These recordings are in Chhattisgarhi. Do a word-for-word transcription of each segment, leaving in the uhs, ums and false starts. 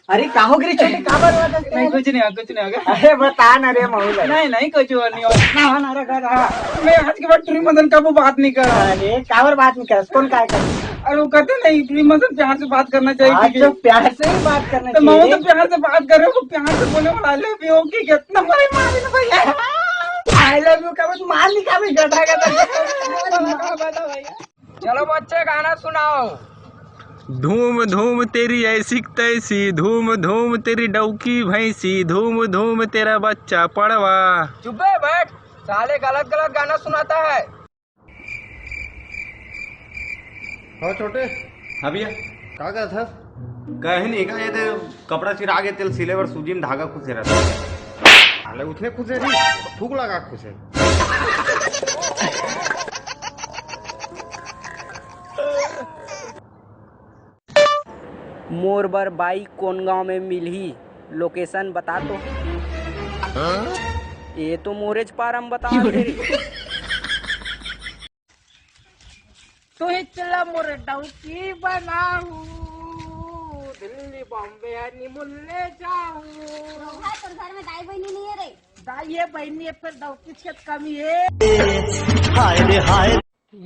अरे का हो गे रे छोटे, काबर रोवत हस? नहीं, कुछ नहीं हो, कुछ नहीं हो गे। अरे बता ना रे महू ला। नहीं, नहीं, कुछ नहीं हो। ना, ना रे, घर आ। मैं आज के बाद टुरी मदन कभू बात नहीं कर। अरे काबर बात नहीं करस? कौन काय कर? अरे वो कहते नहीं, टुरी मदन प्यार से बात करना चाहिए। हाँ, तो प्यार से ही बात करना तो चाहिए। मैं तो प्यार से बात कर रहा हूँ, प्यार से बोले वाला I love you, OK, कितना मारे मारे ना भैया। I love you का बस मार निकाल गधा गधा। चलो बच्चे, गाना सुनाओ। धूम धूम तेरी ऐसी तैसी, धूम धूम तेरी डौकी भैंसी, धूम धूम तेरा बच्चा पड़वा। चुप बे, बैठ। साले गलत गलत गाना सुनाता है। हाँ छोटे। हाँ भैया। का कहत हस? कहीं नहीं का, ये दे कपड़ा चिरा गे, तेला सिले बर सूजी में धागा खुसे रहता। साले उतने खुसे नहीं, थूक लगा खुसे। मोर बर बाइक कोन गांव में मिलही? लोकेशन बता तो। ये तो मोरेच पारम बता दे रे। तू ही चला मोर डौकी बनाऊ, दिल्ली बॉम्बे हनीमून ले जाऊ। रोहा, तोर घर में दाई बहिनी नहीं है रे? दाई है, बहिनी है, फिर डौकी से कमी है। हाय रे हाय।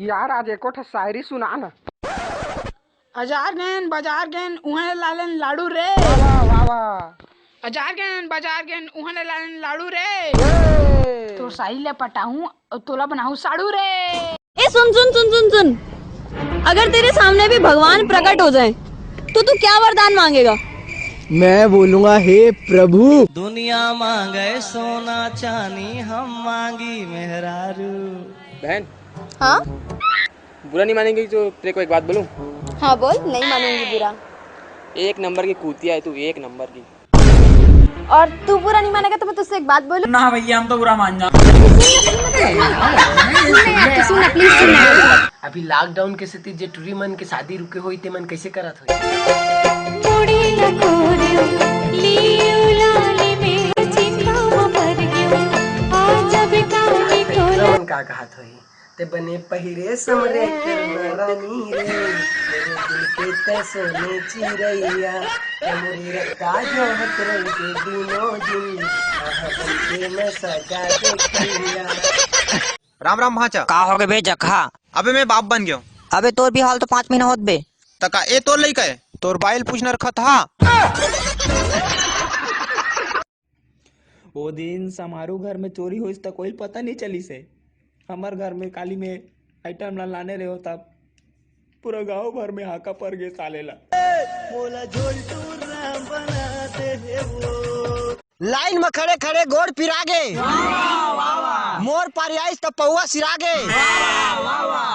यार, आज एको ठा शायरी सुना ना। अजार गेन, बजार गेन, उहें लालन लाडू रे। वाह, वाह, वाह। अजार गेन, बजार गेन, उहें लालन लाडू रे। ए। तोर साली ले पटाहूं, अउ तोला बनाहूं साड़ू रे। ए, सुन, सुन, सुन, सुन, सुन। अगर तेरे सामने भी भगवान प्रकट हो जाए, तो तू क्या वरदान मांगेगा? मैं बोलूंगा, "हे प्रभु।" दुनिया मांगे सोना चांदी, हम मांगी मेहरारू। बहन, हाँ? बुरा नहीं मानेंगी तो तेरे को एक बात बोलूं? हाँ बोल, नहीं मानूंगी बुरा। एक नंबर की कुतिया है तू, एक नंबर की। और तू बुरा नहीं मानेगा तो मैं तुझसे एक बात बोलूं? ना भैया, हम तो बुरा मान जाओ। सुन ना, please सुन ना। अभी lockdown के सेती जे टुरी मन के शादी रुके होई, ते मन कैसे करत होई? मुड़ी लकोरे, लियो लाली में चिंता म मर गयो। आज अब कानी टोला। मन का कहत होई? ते बने पहिरे समरे के रानी रे, मेरे दिल के तै सोने चिरैया, ते मोरी रखा जो हत रंग के दिनों दिन, आह बन के मैं सजा देखिया। राम राम भांचा। का होगे बे जखा? अबे मैं बाप बन गयो। अबे तोर बिहाव ल तो पाँच महीना होत बे। त का ए तोर लइका ए? तोर बाई ल पूछना रखत हा। ओ दिन समारू घर में चोरी होइस त कोई पता नहीं चलिस हे। हमर घर में काली में item ला लाने रहे हो तब पूरा गांव भर में हाका पड़ गे साले ला। मोला झोलटू राम बना दे हे वो। लाइन में खड़े खड़े गोड़ पिरा गे। मोर पारी आइस त पौवा सिरा गे।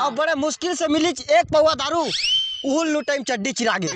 अब बड़े मुश्किल से मिलिच एक पौवा दारू, उहुल लुटाई म चड्डी चिरा गे।